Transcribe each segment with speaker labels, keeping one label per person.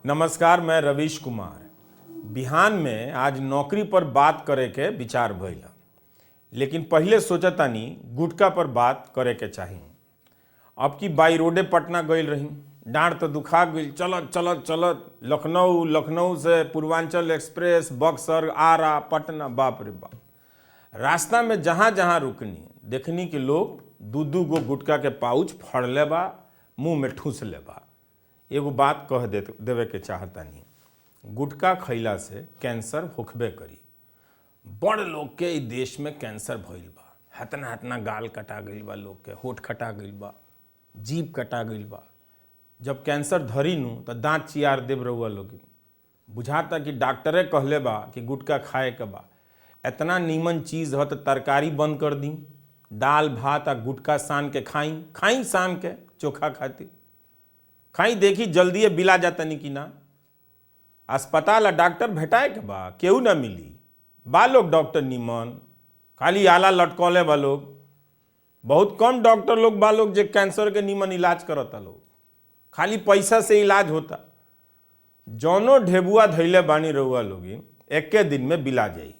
Speaker 1: नमस्कार, मैं रवीश कुमार। बिहान में आज नौकरी पर बात करे के विचार भइल, लेकिन पहिले सोचतानी गुटखा पर बात करे के चाही। अब की बाई रोडे पटना गइल रही, डाँड़ तो दुखा गइल। चलत चलत चलत लखनऊ, लखनऊ से पूर्वांचल एक्सप्रेस, बक्सर, आरा, पटना, बाप रे बाप। रास्ता में जहाँ जहाँ रुकनी, देखनी कि लोग दू दू गो गुटखा के पाउच फड़ले बा, मुंह में ठूसले बा। एगो बात कह दे देवे के चाहतानी, गुटखा खइला से कैंसर होखबे करी। बड़ लोग के ई देश में कैंसर भइल बा। हतना हतना गाल कटा गइल बा लोग के, होठ कटा गइल बा, जीभ कटा गइल बा। जब कैंसर धरी नु त दांत चियार देब रउआ लोग। बुझाता कि डॉक्टरे कहले बा कि गुटखा खाए के बा। एतना नीमन चीज़ ह त तरकारी बंद कर दी, दाल भात आ गुटखा सान के खाई, खाई सान के चोखा खातिर खाई, देखी जल्दी बिला जातनी कि ना। अस्पताल आ डॉक्टर भेटाए के बा, केहू ना मिली बा लोग। डॉक्टर नीमन खाली आला लटकौले बा लोग। बहुत कम डॉक्टर लोग बा लोग जे कैंसर के नीमन इलाज करता लोग। खाली पैसा से इलाज होता। जौनो ढेबुआ धैले बानी रउआ लोगिन, एके दिन में बिला जाई।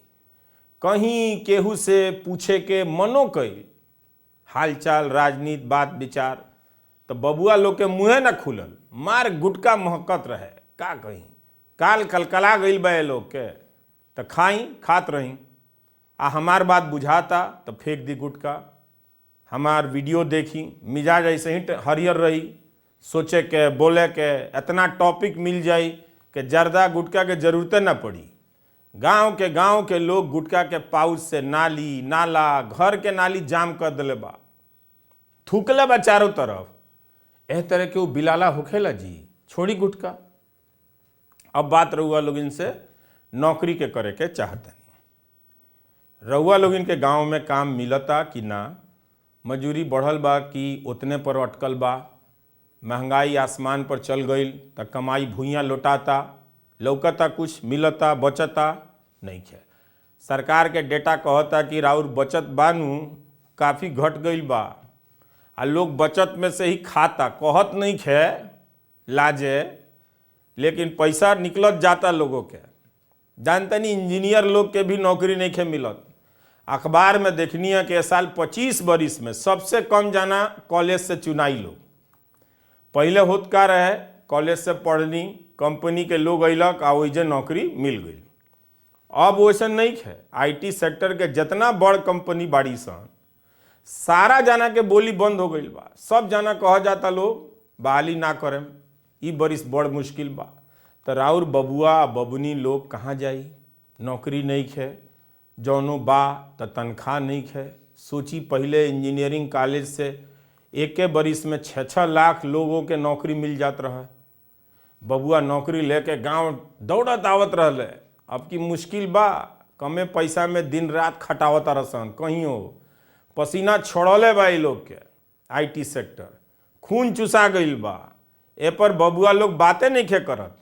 Speaker 1: कहीं केहू से पूछे के मनो कई हालचाल, राजनीति, बात विचार, तो बबुआ लोग के मुँहे ना खुलल, मार गुटका महकत रहे। का कहीं काल कलकला गइल बा ए लोग के। तो खाई खात रही आ हमार बात बुझाता तो फेंक दी गुटका। हमार वीडियो देखी, मिजाज ऐसे ही हरियर रही, सोचे के बोले के इतना टॉपिक मिल जाई कि जर्दा गुटका के जरूरतें ना पड़ी। गांव के लोग गुटका के पाउच से नाली नाला, घर के नाली जाम कर दिले बा, थूकले बा चारों तरफ। एह तरह के वो बिलाला होखेला जी, छोड़ी गुटका। अब बात रउआ लोगिन से नौकरी के करे के चाहतनी। रउआ लोगिन के गांव में काम मिलता कि ना? मजूरी बढ़ल बा कि उतने पर अटकल बा? महंगाई आसमान पर चल गईल त कमाई भुइयाँ लोटाता, लौकता कुछ मिलता बचता नहीं खे। सरकार के डेटा कहता कि राउर बचत बानू काफ़ी घट गईल बा, आ लोग बचत में से ही खाता, कहत नहीं खे लाजे, लेकिन पैसा निकलत जाता लोगों के। जानतनी इंजीनियर लोग के भी नौकरी नहीं खे मिलत। अखबार में देखनी है कि साल 25 बरिस में सबसे कम जाना कॉलेज से चुनाई लोग। पहले होत का रहे, कॉलेज से पढ़नी, कंपनी के लोग अइलक आ ओइजे नौकरी मिल गई। अब वैसन नहीं है। IT sector के जितना बड़ कंपनी बाड़ी सन, सारा जाना के बोली बंद हो गई बा। सब जाना कह जाता लोग बहाली ना करेम, ई बरिस बड़ मुश्किल बा। तो राउर बबुआ बबुनी लोग कहाँ जाई? नौकरी नहीं खे, जौनो बा त तनख्वाह नहीं खे। सोची पहले इंजीनियरिंग कॉलेज से एके बरिस में 6-6 लाख लोगों के नौकरी मिल जात रहे। बबुआ नौकरी लेके गांव दौड़त आवत रहले। अब की मुश्किल बा, कमे पैसा में दिन रात खटावत रसन, कहीं हो पसीना छोड़ले बा ई लोग के। IT sector खून चुसा गईल बा। ए पर बबुआ लोग बातें नहीं खे करत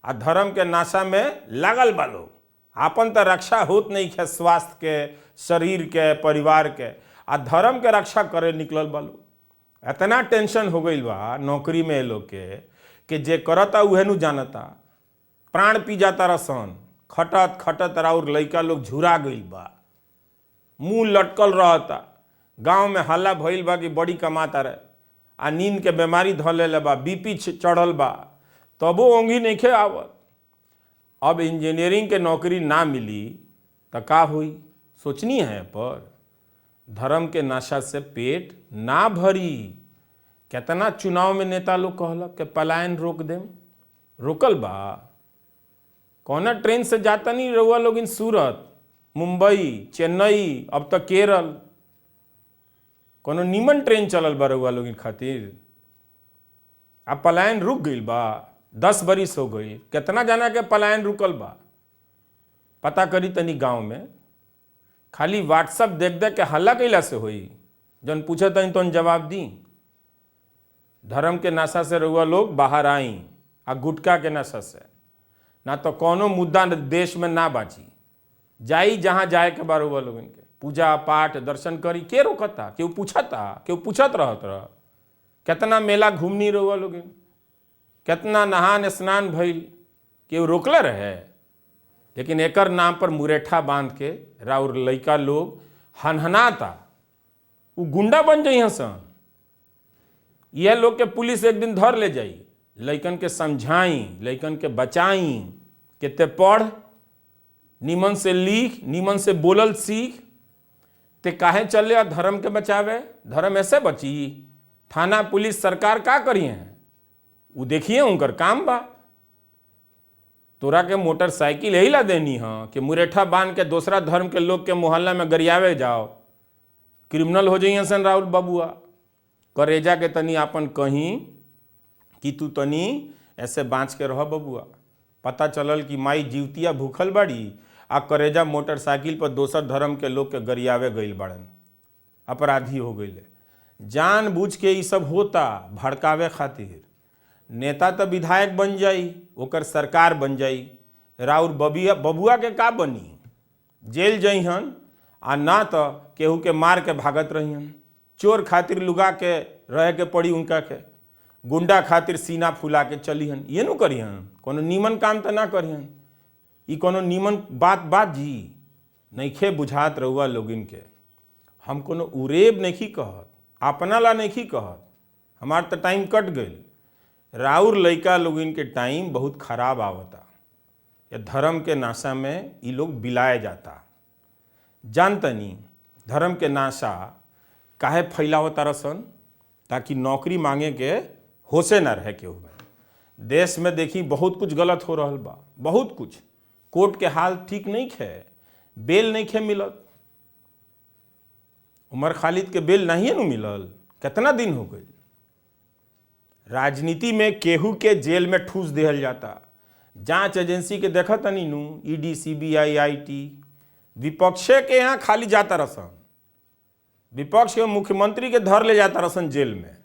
Speaker 1: आ धर्म के नाशा में लागल बा लोग। आपन त रक्षा होत नहीं खे स्वास्थ्य के, शरीर के, परिवार के, आ धर्म के रक्षा करे निकलल बा लोग। इतना टेंशन हो गईल बा नौकरी में लोग के कि जे करता उहे नु जानता। प्राण पी जाता रसन, खटत खटत राउर लइका लोग झुरा गईल बा, मुंह लटकल रहता। गांव में हल्ला भइल बा कि बड़ी कमाता रहे, आ नींद के बीमारी धऽ लेले बा, बीपी चढ़ल बा, तबो ओंघी नइखे आवत। अब इंजीनियरिंग के नौकरी ना मिली त का होई, सोचनी है। पर धर्म के नशा से पेट ना भरी। केतना चुनाव में नेता लोग कहलक कि पलायन रोक देम, रोकल बा? कौना ट्रेन से जाता नहीं रउआ लोग इन सूरत, मुंबई, चेन्नई, अब तक केरल, कोनो नीमन ट्रेन चलल बा रउआ लोग खातिर? अब पलायन रुक गईल बा, 10 बरिस हो गई, कितना जाना के पलायन रुकल बा? पता करी तनी गांव में। खाली व्हाट्सअप देख देख के हल्ला कैला से होई? जौन पूछे तनी तौन जवाब दी। धर्म के नशा से रउआ लोग बाहर आई आ गुटखा के नशा से ना तो कोनो मुद्दा देश में ना बाची। जाई जहाँ जाए के बा रउआ लोगन के, पूजा पाठ दर्शन करी, के रोकता? केहू पूछता? केहू पूछत रहत रह? कितना मेला घूमनी रउआ लोगन। कितना नहान स्नान भइल, केहू रोकले रहे? लेकिन एकर नाम पर मुरेठा बांध के राउर लइका लोग हनहनाता, उ गुंडा बन जाइ सन। यह लोग के पुलिस एक दिन धर ले जाई। लइकन के समझाई, लइकन के बचाई, कितने पढ़, निमन से लिख, निमन से बोलल सीख। ते काहे चले और धर्म के बचावे? धर्म ऐसे बची? थाना पुलिस सरकार का करिए? उ देखिए उनकर काम बा। तोरा के मोटरसाइकिल यही ला देनी है कि मुरेठा बांध के दूसरा धर्म के लोग के मोहल्ला में गरियावे जाओ, क्रिमिनल हो जाइए सन। राहुल बबुआ करेजा के तनी आपन कहीं कि तू तनी ऐसे बाँच के रह बबुआ। पता चलल कि माई जीवतिया भूखल बाड़ी आ करेजा मोटरसाइकिल पर दोसर धर्म के लोग के गरियावे गईल बाड़न, अपराधी हो गईले। जान बूझ के ये सब होता भड़कावे खातिर। नेता तो विधायक बन जाई, ओकर सरकार बन जाई, राउर बबुआ के का बनी? जेल जइहन आ ना तो केहू के मार के भागत रहिहन। चोर खातिर लुगा के रहे के पड़ी उनका के, गुंडा खातिर सीना फुला के चलिहन। ये नु करिहन, कोनो नीमन काम तो ना करिहन। ई कोनो नीमन बात बात जी नइखे बुझात रहुआ लोगिन के। हम कोनो उरेब नहीं कहत, अपना ला नहीं कहत, हमार तो टाइम कट गई। राउर लइका लोगिन के टाइम बहुत खराब आवता। या धर्म के नाशा में ये लोग बिलाए जाता। जानतनी धर्म के नाशा काहे फैलावता रसन? ताकि नौकरी मांगे के होशे ना रहे केहू में। देश में देखी बहुत कुछ गलत हो रहा बा, बहुत कुछ। कोर्ट के हाल ठीक नहीं है, बेल नहीं खे मिलत। उमर खालिद के बेल नहीं है नु मिलल, कितना दिन हो गई। राजनीति में केहू के जेल में ठूस दिहल जाता। जांच एजेंसी के देखा तनी नू, ईडी सीबीआई IT, विपक्षे के यहाँ खाली जाता रसन। विपक्ष के मुख्यमंत्री के धर ले जाता रसन जेल में।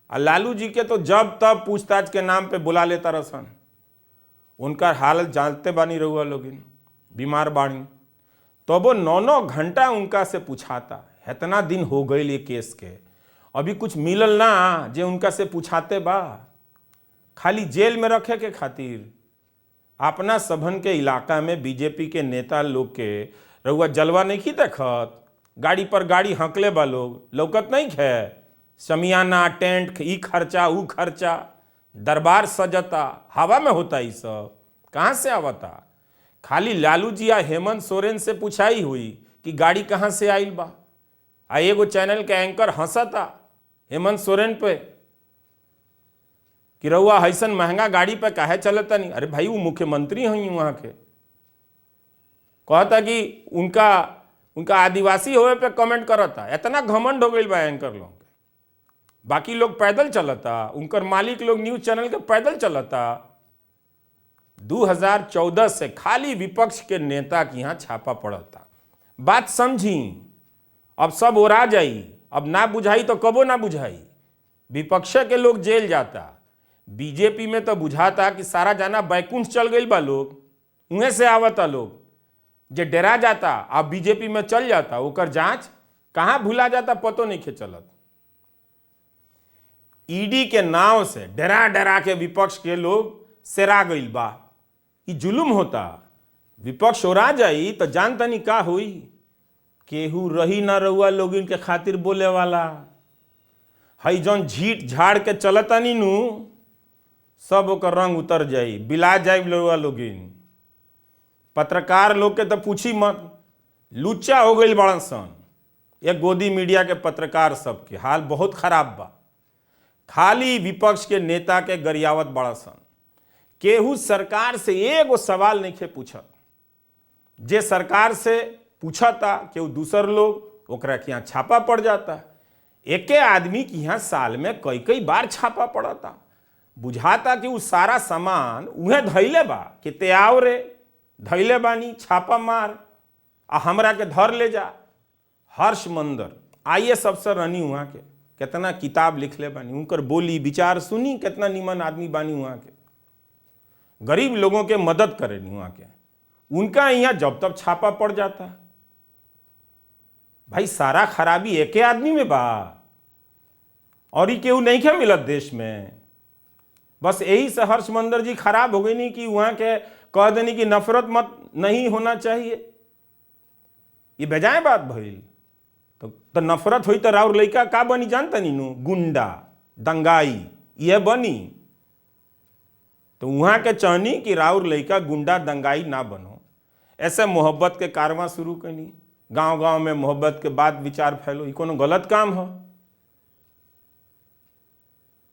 Speaker 1: आ लालू जी के तो जब तब पूछताछ के नाम पे बुला लेता रसन। उनका हालत जानते बानी रहुआ लोगिन, बीमार बानी, तो वो 9-9 घंटा उनका से पूछाता। इतना दिन हो गई ये केस के, अभी कुछ मिलल ना जे उनका से पूछाते बा। खाली जेल में रखे के खातिर। अपना सभन के इलाका में बीजेपी के नेता लोग के रहुआ जलवा नहीं देखत। गाड़ी पर गाड़ी हंकले बा लोग, लौकत नहीं है। समियाना टेंट, ई खर्चा ऊ खर्चा, दरबार सजता, हवा में होता। ई सब कहाँ से आवता? खाली लालू जी या हेमंत सोरेन से पूछाई हुई कि गाड़ी कहाँ से आइल बा। आ एगो चैनल के एंकर हंसता हेमंत सोरेन पे कि रउआ ऐसन महंगा गाड़ी पे काहे चलता नहीं। अरे भाई वो मुख्यमंत्री हैं वहाँ के। कहता कि उनका उनका आदिवासी होए पे कमेंट करता। इतना घमंड हो गई बा एंकर लोग के। बाकी लोग पैदल चलता, उनकर मालिक लोग न्यूज चैनल के पैदल चलता। 2014 से खाली विपक्ष के नेता के यहाँ छापा पड़ता। बात समझी, अब सब ओरा जाई। अब ना बुझाई तो कबो ना बुझाई। विपक्ष के लोग जेल जाता। बीजेपी में तो बुझाता कि सारा जाना बैकुंठ चल गई बा लोग, उहें से आवता लोग। जे डरा जाता अब बीजेपी में चल जाता, ओकर जांच कहाँ भूला जाता पतो नहीं खे चलत। ईडी के नाव से डरा डरा के विपक्ष के लोग सेरा गईल बा। ई जुलुम होता। विपक्ष ओरा जाई तो जानतनी का हुई। केहू रही ना रहुआ लोग इनके खातिर बोले वाला। हई जौन झीट झाड़ के चलता नी नू, सब ओकर रंग उतर जाई, बिला जाई रहुआ लोगिन। पत्रकार लोग के तो पूछी मत, लुच्चा हो गई बड़न सन। एक गोदी मीडिया के पत्रकार सबके हाल बहुत खराब बा। खाली विपक्ष के नेता के गरियावत बड़ा सन। केहू सरकार से एगो सवाल नहीं खे पूछत। जे सरकार से पूछता केहू दूसर लोग, ओकरा के यहाँ छापा पड़ जाता। एके आदमी के यहाँ साल में कई कई बार छापा पड़ता। बुझाता कि उ सारा सामान उहे धैले बा कि ते आओ रे धैले बानी, छापा मार आ हमरा के धर ले जा। हर्ष मंदर IAS अफसर रहनी वहाँ के, कितना किताब लिखले बानी, उनकर बोली विचार सुनी, कितना निमन आदमी बानी वहाँ के। गरीब लोगों के मदद करे वहाँ के, उनका यहाँ जब तब छापा पड़ जाता। भाई सारा खराबी एके आदमी में बा और ई केहू नहीं के मिलत देश में। बस यही से हर्ष मंदर जी खराब हो गई नहीं कि वहाँ के कह देनी कि नफरत मत नहीं होना चाहिए। ये बेजाय बात भइल। तो नफरत हुई तो राउर लइका का बनी जानता नीनू? गुंडा, दंगाई ये बनी। तो वहाँ के चाहनी कि राउर लइका गुंडा दंगाई ना बनो, ऐसे मोहब्बत के कारवां शुरू करनी, गांव गांव में मोहब्बत के बात विचार फैलो। ये कोनो गलत काम हो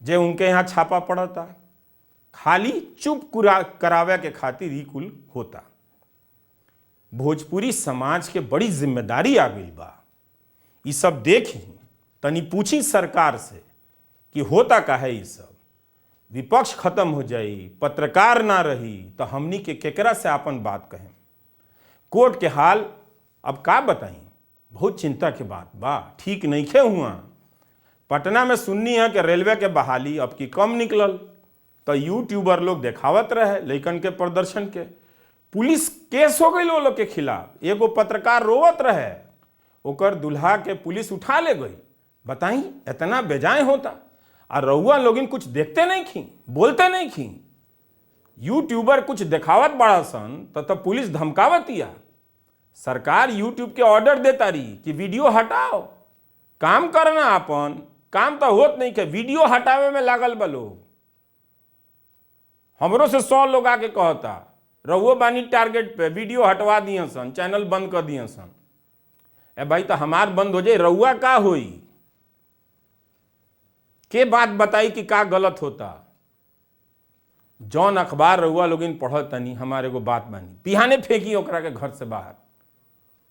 Speaker 1: जे उनके यहाँ छापा पड़ता? खाली चुप करावे के खातिर ही कुल होता। भोजपुरी समाज के बड़ी जिम्मेदारी आ गई बा। ये सब देखी तनी पूछी सरकार से कि होता का है ये सब। विपक्ष खत्म हो जाई, पत्रकार ना रही तो हमनी के केकरा से अपन बात कहें? कोर्ट के हाल अब का बताई, बहुत चिंता के बात बा, ठीक नहीं खे हुआ। पटना में सुननी है कि रेलवे के बहाली अब की कम निकलल तो यूट्यूबर लोग देखावत रहे लइकन के प्रदर्शन के, पुलिस केस हो गई लोग के खिलाफ। एगो पत्रकार रोवत रहे, ओकर दुल्हा के पुलिस उठा ले गई। बताई इतना बेजाय होता आ रउआ लोगिन कुछ देखते नहीं खी, बोलते नहीं खी। यूट्यूबर कुछ देखावत बड़ा सन तो पुलिस धमकावतिया। सरकार यूट्यूब के ऑर्डर देता रही कि वीडियो हटाओ, काम करना अपन काम तो होत नहीं के, वीडियो हटावे में लागल बा लोग। हमरो से 100 लोग आके कहता रउओ बानी टारगेट पे, वीडियो हटवा दिए सन, चैनल बंद कर दिए सन। ए भाई तो हमार बंद हो जाए, रउआ का होई? के बात बताई कि का गलत होता? जौन अखबार रउआ लोगिन पढ़त तनी, हमारे एगो बात बानी, पिहाने फेंकी ओकरा के घर से बाहर,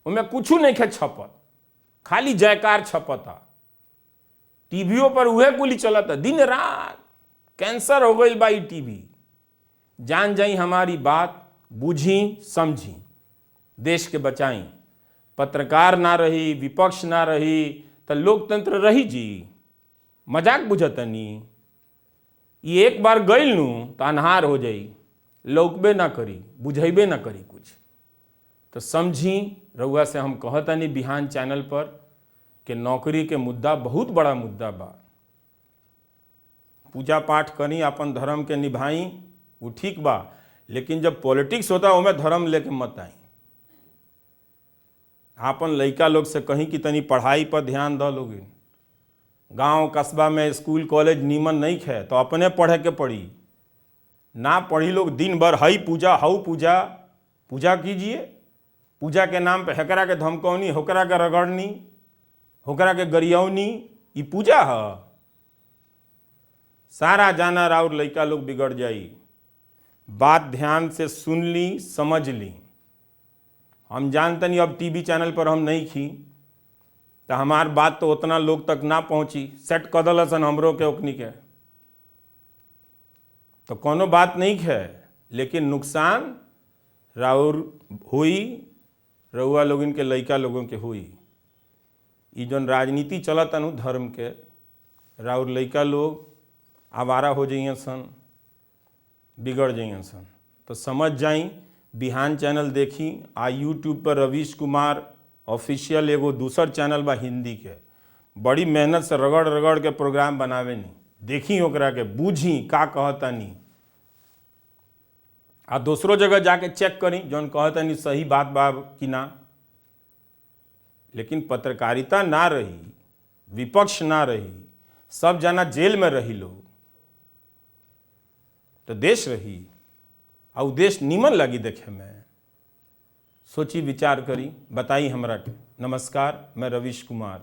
Speaker 1: उनमें कुछ नहीं खे छपत, खाली जयकार छपता। टीवीओ पर उहे कुली चलता दिन रात। कैंसर हो गई बाई टीवी। जान जाई हमारी बात, बूझी समझी, देश के बचाई। पत्रकार ना रही, विपक्ष ना रही तो लोकतंत्र रही जी? मजाक बुझतनी। ये एक बार गइल नू तो अनहार हो जाई, लौकबे ना करी, बुझेबे ना करी कुछ। तो समझी रउआ से हम कहतनी बिहान चैनल पर कि नौकरी के मुद्दा बहुत बड़ा मुद्दा बा। पूजा पाठ करी, अपन धर्म के निभाई, वो ठीक बा, लेकिन जब पॉलिटिक्स होता उमें धर्म लेके मत आई। आपन लइका लोग से कहीं कि तनी पढ़ाई पर ध्यान दो लोगे। गांव कस्बा में स्कूल कॉलेज नीमन नहीं खे तो अपने पढ़े के पड़ी। ना पढ़ी लोग दिन भर हई पूजा हऊ पूजा, पूजा कीजिए, पूजा के नाम पे हेकरा के धमकौनी, होकरा के रगड़नी, होकरा के गरियौनी, ये पूजा है। सारा जाना राउर लइका लोग बिगड़ जाई। बात ध्यान से सुन ली, समझ ली। हम जानते नहीं अब टीवी चैनल पर हम नहीं खी तो हमार बात तो उतना लोग तक ना पहुंची, सेट कदल सन हमरो के ओकनी के, तो कोनो बात नहीं है, लेकिन नुकसान राउर हुई, रउआ लोगन के लइका लोगों के हुई। ई जौन राजनीति चलत अनु धर्म के, राउर लइका लोग आवारा हो जाइए सन, बिगड़ जाइए सन। तो समझ जाई, बिहान चैनल देखी आ यूट्यूब पर रवीश कुमार ऑफिशियल एगो दूसर चैनल बा हिंदी के, बड़ी मेहनत से रगड़ रगड़ के प्रोग्राम बनावे नी, देखी ओकरा के, बूझी का कहता नी, आ दूसरों जगह जाके चेक करी जौन कहता नी सही बात बा कि ना। लेकिन पत्रकारिता ना रही, विपक्ष ना रही, सब जना जेल में रही लोग, तो देश रही और देश नीमन लगी देखे में। सोची विचार करी, बताई हमरा के। नमस्कार, मैं रवीश कुमार।